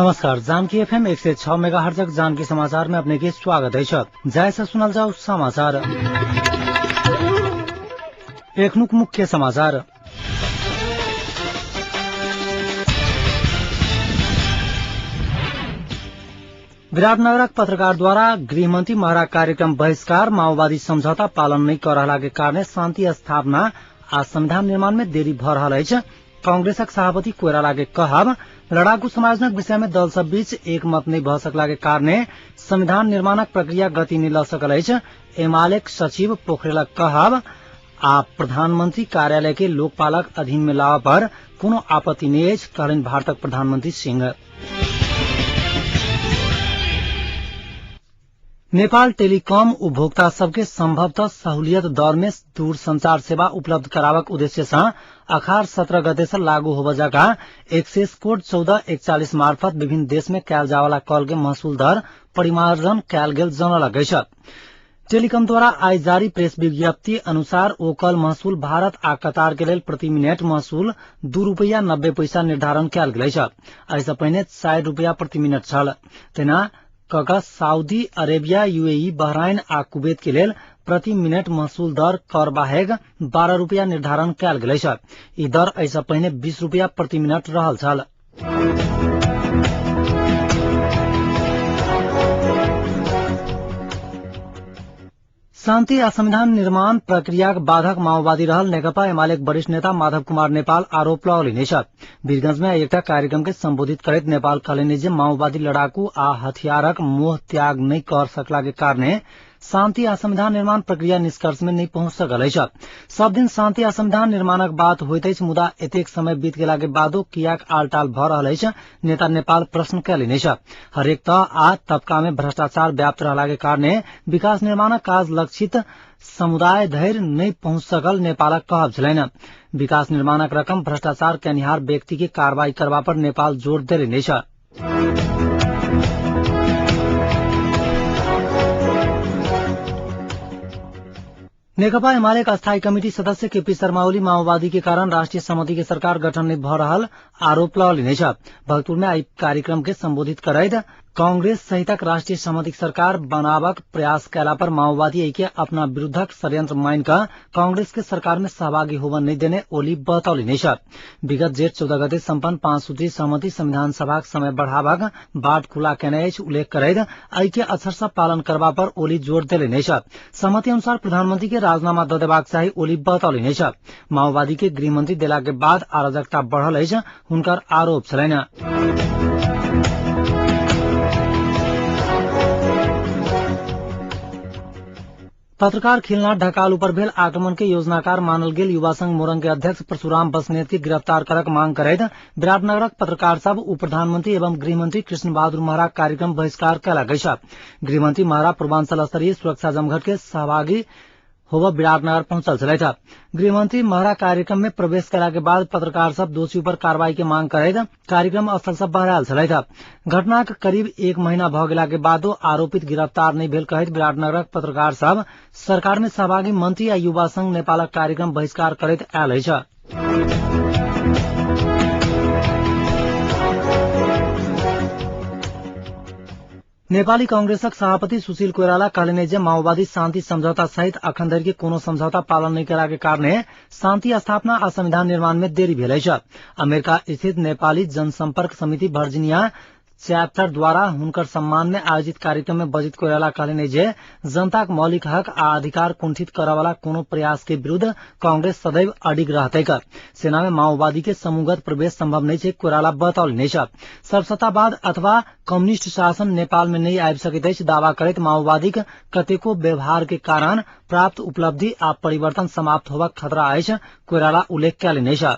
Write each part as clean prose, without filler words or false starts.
नमस्कार, जानकी एफएम 106 मेगाहर्जक जानकी समाचार में अपने के स्वागत है। जाय से सुनल जाओ समाचार। एखनुक मुख्य समाचार। विराटनगरक पत्रकार द्वारा गृहमंत्री महरा कार्यक्रम बहिष्कार माओवादी समझौता पालन नहीं कर रहला के कारण शांति स्थापना आ संविधान निर्माण में देरी भ रहल अछि। कांग्रेसक सभापति कोइराला के कहब लड़ाकू समाजक विषय में दल सब बीच एकमत नहीं भ सकला के कारणे संविधान निर्माणक प्रक्रिया गति नहीं ल सकल अछि। एमालेक सचिव पोखरेलक कहब आ प्रधानमंत्री कार्यालय के लोकपालक अधीन में लावा पर कोनो आपत्ति नहीं अछि, कहलनि भारतक प्रधानमंत्री सिंह। नेपाल टेलीकॉम उपभोक्ता सबके संभवतः सहूलियत दर में दूरसंचार सेवा उपलब्ध करावक उद्देश्य से अखार 17 गते से लागू होबय जका एक्सेस कोड 1441 मार्फत विभिन्न देश में कैल जावला कॉल के महसूल दर परिमार्जन कैल गेल जनलक अछि। टेलीकॉम द्वारा आइ जारी प्रेस विज्ञप्ति अनुसार ओ कॉल महसूल भारत आ कतार के लेल प्रति मिनट महसूल 2 रुपैया 90 पैसा निर्धारण कैल गेल अछि। एहिसँ पहिने 4 रुपैया प्रति मिनट छल। तहिना कक सऊदी अरेबिया, यूएई, बहराइन आ कुवैत के लेल प्रति मिनट महसूल दर कर बाहेक 12 रुपया निर्धारण कैल गेल अछि। ई दर एहिसँ पहिने 20 रुपया प्रति मिनट रहल छल। शांति आ संविधान निर्माण प्रक्रियाक बाधक माओवादी रहल नेकपा एमालेक वरिष्ठ नेता माधव कुमार नेपाल आरोप लगौलनि अछि। वीरगंज में एकटा कार्यक्रम के संबोधित करैत नेपाल कहलनि जे माओवादी लड़ाकू आ हथियारक मोह त्याग नहि कर सकला के कारणे शांति आ संविधान निर्माण प्रक्रिया निष्कर्ष में नहि पहुंच सकल अछि। सब दिन शांति आ संविधान निर्माणक बात होइत अछि, मुदा एतेक समय बीत गेला के बादो कियाक आलटाल भऽ रहल अछि, नेता नेपाल प्रश्न कयलनि अछि। हरेक तह आ तबका में भ्रष्टाचार व्याप्त रहला के कारणे विकास निर्माणक काज लक्षित समुदाय धरि नहि पहुंच सकल नेपालक कहब छलनि। विकास निर्माणक रकम भ्रष्टाचार केनिहार व्यक्ति के कार्रवाई करबा पर नेपाल जोर देलनि अछि। नेकपा एमाले का स्थायी कमिटी सदस्य केपी शर्मा ओली माओवादी के कारण राष्ट्रीय सहमति के सरकार गठन नहीं भ रहल आरोप लगौलनि अछि। भक्तपुर में आई कार्यक्रम के संबोधित करैत कांग्रेस सहितक राष्ट्रीय सहमति सरकार बनाबक प्रयास कयला पर माओवादी एहि के अपना विरुद्धक षड्यंत्र मानि कऽ कांग्रेस के सरकार में सहभागी होबय नहि देने ओली बतौलनि अछि। विगत जेठ 14 गते सम्पन्न 5 सूत्री सहमति संविधान सभाक समय बढ़ाबक बाट खुला केने अछि उल्लेख करैत एहि के अक्षरशः पालन करबा पर ओली जोर देलनि अछि। सहमति अनुसार प्रधानमंत्री के राजीनामा द देबाक चाही ओली बतौलनि अछि। माओवादी के गृहमंत्री देला के बाद अराजकता बढ़ल अछि हुनकर आरोप छलनि। पत्रकार खिलनाथ ढकाल ऊपर भेल आक्रमण के योजनाकार मानल गेल युवा संघ मोरंग के अध्यक्ष परशुराम बस्नेत के गिरफ्तार करक मांग करैत विराटनगरक पत्रकार सब उप प्रधानमंत्री एवं गृहमंत्री कृष्ण बहादुर महरा कार्यक्रम बहिष्कार कयलक अछि। गृहमंत्री महरा पूर्वांचल स्तरीय सुरक्षा जमघट के सहभागी होबय विराटनगर पहुंचल छलथि। गृहमंत्री महरा कार्यक्रम में प्रवेश कयला के बाद पत्रकार सब दोषी ऊपर कार्रवाई के मांग करैत कार्यक्रम स्थल से बहरायल छलथि। घटनाक करीब 1 महीना भ गेला के बादो आरोपित गिरफ्तार नहि भेल कहैत विराटनगरक पत्रकार सब सरकार में सहभागी मंत्री आ युवा संघ नेपालक कार्यक्रम बहिष्कार करैत आयल अछि। नेपाली कांग्रेसक सभापति सुशील कोइराला कहलनि जे माओवादी शांति समझौता सहित अखन धरि के कोनो समझौता पालन नहि कयला के कारणे शांति स्थापना आ संविधान निर्माण में देरी भेल अछि। अमेरिका स्थित नेपाली जनसंपर्क समिति वर्जीनिया चैप्टर द्वारा हुनकर सम्मान में आयोजित कार्यक्रम में बजैत कोइराला कहलनि जे जनताक मौलिक हक आ अधिकार कुंठित करऽवाला कोनो प्रयास के विरुद्ध कांग्रेस सदैव अडिग रहतैक। सेना में माओवादी के समूहगत प्रवेश संभव नहि छै, कोइराला बतौलनि अछि। सर्वसत्तावाद अथवा कम्युनिस्ट शासन नेपाल में नहि आबि सकैत अछि दावा करैत माओवादीक कतेको व्यवहार के कारण प्राप्त उपलब्धि आ परिवर्तन समाप्त होबाक खतरा अछि, कोइराला उल्लेख कयलनि अछि।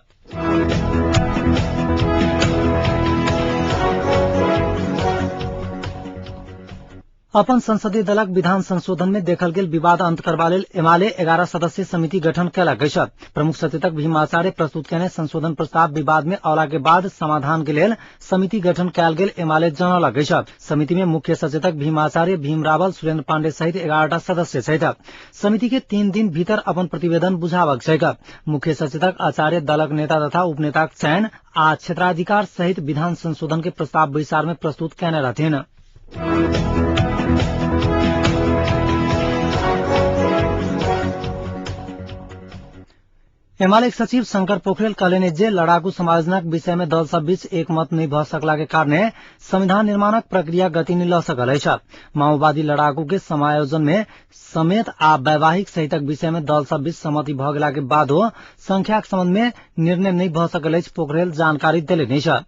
अपन संसदीय दलक विधान संशोधन में देखल गेल विवाद अंत करबा लेल एमाले 11 सदस्यीय समिति गठन कयलक अछि। प्रमुख सचेतक भीमाचार्य प्रस्तुत कयने संशोधन प्रस्ताव विवाद में अयला के बाद समाधान के लेल समिति गठन कयल गेल एमाले जनौलक अछि। समिति में मुख्य सचेतक भीमाचार्य, भीम रावल, सुरेन्द्र पांडे सहित 11टा सदस्य छथि। समिति के 3 दिन भीतर अपन प्रतिवेदन बुझाबक छैक। मुख्य सचेतक आचार्य दलक नेता तथा उपनेताक चयन आ क्षेत्राधिकार सहित विधान संशोधन के प्रस्ताव बैसार में प्रस्तुत कयने रहथिन। एमाले सचिव शंकर पोखरेल कहलनि जे लड़ाकू समायोजनक विषय में दल सब बीच एकमत नहि भऽ सकला के कारणे संविधान निर्माणक प्रक्रिया गति नहि लऽ सकल अछि। माओवादी लड़ाकू के समायोजन में समेत आ वैवाहिक सहितक विषय में दल सब बीच सहमति भऽ गेला के बादो संख्याक संबंध में निर्णय नहि भऽ सकल अछि, पोखरेल जानकारी देलनि अछि।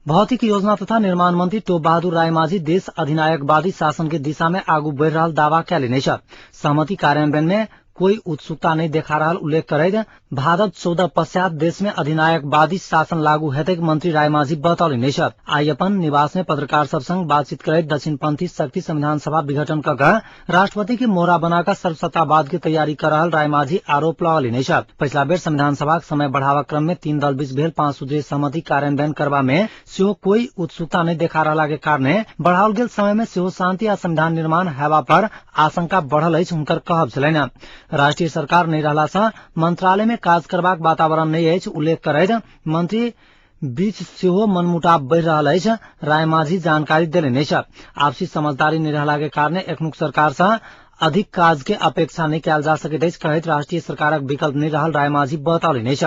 भौतिक योजना तथा निर्माण मंत्री टोप बहादुर रायमाझी देश अधिनायकवादी शासन के दिशा में आगू बढ़ि रहल दावा कयलनि अछि। सहमति कार्यान्वयन में कोई उत्सुकता नहीं देखा रहल उल्लेख करैत भादव 14 पश्चात देश में अधिनायकवादी शासन लागू हेतैक मंत्री रायमाझी बतौलनि अछि। आइ अपन निवास में पत्रकार सब संग बातचीत करैत दक्षिणपंथी शक्ति संविधान सभा विघटन क कऽ राष्ट्रपति के मोहरा बनाकर सर्वसत्तावाद के तैयारी कर रहल रायमाझी आरोप लगौलनि अछि। पछिला बेर संविधान सभाक समय बढ़ावा क्रम में 3 दल बीच भेल 5 सूत्रीय सहमति कार्यान्वयन करबा में सेहो कोई उत्सुकता नहीं देखा रहला के कारणे बढ़ाओल गेल समय में सेहो शांति आ संविधान निर्माण हेबा पर आशंका बढ़ल अछि हुनकर कहब छलनि। राष्ट्रीय सरकार नहि रहला सँ मंत्रालय में काज करबाक वातावरण नहि अछि उल्लेख करैत मंत्री बीच सेहो मनमुटाव बढ़ि रहल अछि रायमाझी जानकारी देलनि अछि। आपसी समझदारी नहि रहला के कारणे एखनुक सरकार सँ अधिक काज के अपेक्षा नहि कयल जा सकैत अछि कहैत राष्ट्रीय सरकारक विकल्प नहि रहल रायमाझी बतौलनि अछि।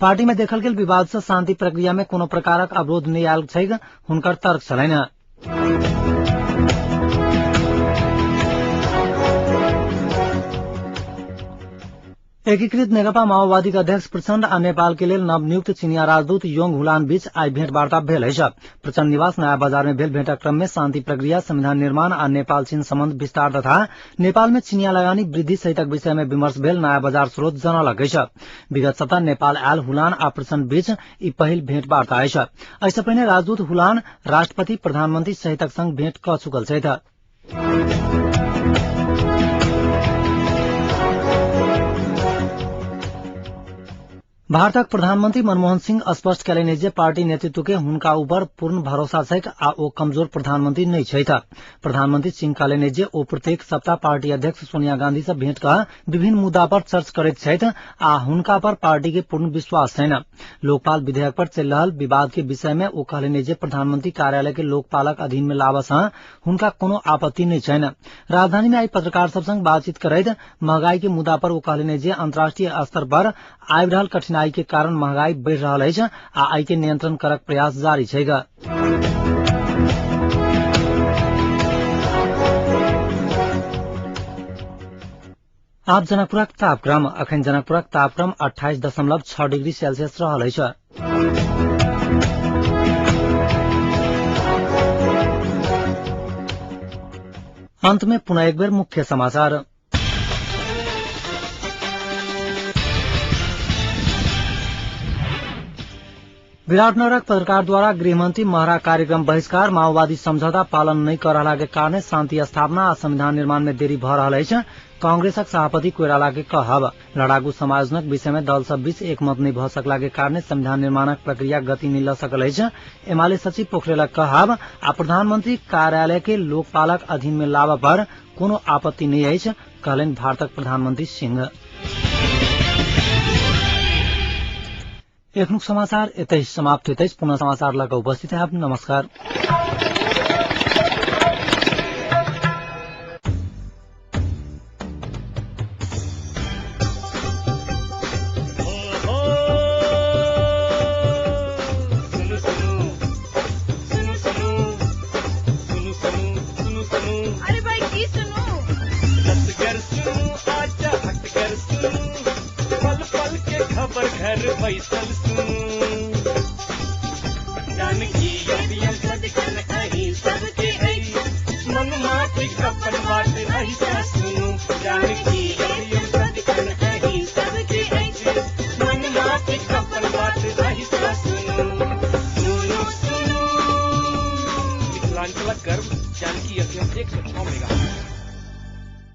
पार्टी में देखल गेल विवाद सँ शांति प्रक्रिया में कोनो प्रकारक अवरोध नहि आयल छैक हुनकर तर्क छलनि। एकीकृत नेकपा माओवादीक अध्यक्ष प्रचण्ड आ नेपाल के लेल नवनियुक्त चीनिया राजदूत योंग हुलान बीच आइ भेंटवार्ता भेल अछि। प्रचण्ड निवास नया बाजार में भेल भेंटक क्रम में शांति प्रक्रिया, संविधान निर्माण आ नेपाल चीन संबंध विस्तार तथा नेपाल में चीनिया लगानी वृद्धि सहितक विषय में विमर्श भेल नया बाजार स्रोत जनौलक अछि। विगत सप्ताह नेपाल आयल हुलान आ प्रचण्ड बीच ई पहिल भेंटवार्ता अछि। एहिसँ पहिने राजदूत हुलान राष्ट्रपति, प्रधानमंत्री सहितक संग भेंट कऽ चुकल छथि। भारतक प्रधानमंत्री मनमोहन सिंह स्पष्ट कयलनि जे पार्टी नेतृत्व के हुनका ऊपर पूर्ण भरोसा छैक आ ओ कमजोर प्रधानमंत्री नहि छथि। प्रधानमंत्री सिंह कहलनि जे ओ प्रत्येक सप्ताह पार्टी अध्यक्ष सोनिया गांधी से भेंट कऽ विभिन्न मुद्दा पर चर्च करैत छथि आ हुनका पर पार्टी के पूर्ण विश्वास छनि। लोकपाल विधेयक पर चलि रहल विवाद के विषय में ओ कहलनि जे प्रधानमंत्री कार्यालय के लोकपालक अधीन में लाबऽ सँ हुनका कोनो आपत्ति नहि छनि। राजधानी में आइ पत्रकार सब संग बातचीत करैत महंगाई के मुद्दा पर ओ कहलनि जे अंतर्राष्ट्रीय स्तर पर आबि रहल कठिनाई के कारण महंगाई बढ़ि रहल अछि आ एहि के नियंत्रण करक प्रयास जारी छैक। आब जनकपुरक तापक्रम। अखन जनकपुरक तापक्रम 28.6 डिग्री सेल्सियस रहल अछि। अंत में पुनः एक बेर मुख्य समाचार। विराटनगरक पत्रकार द्वारा गृहमंत्री महरा कार्यक्रम बहिष्कार, माओवादी समझौता पालन नहि कऽ रहला के कारणे शांति स्थापना आ संविधान निर्माण में देरी भऽ रहल अछि, कांग्रेसक सभापति कोइराला के कहब। लड़ाकू समायोजनक विषय में दल सब बीच एकमत नहि भऽ सकला के कारणे संविधान निर्माणक प्रक्रिया गति नहि लऽ सकल अछि, एमाले सचिव पोखरेलक कहब आ प्रधानमंत्री कार्यालय के लोकपालक अधीन में लाबऽ पर कोनो आपत्ति नहि अछि, कहलनि भारतक प्रधानमंत्री सिंह। एखनुक समाचार एतहि समाप्त होइत अछि। पुनः समाचार लऽ कऽ उपस्थित हैब। नमस्कार। सुनु सुनु सुनु सुनु सुनु सुनु सुनु सुनु। अरे भाई की सुनू? रसगर सुनू आजा हटकर सुनू, पल पल के खबर घर बैसल सुनू, जानकी अभियन सदिखन अहीं सबके अछि, मन माटिक अपन बात अहीं सँ सुनू, जानकी।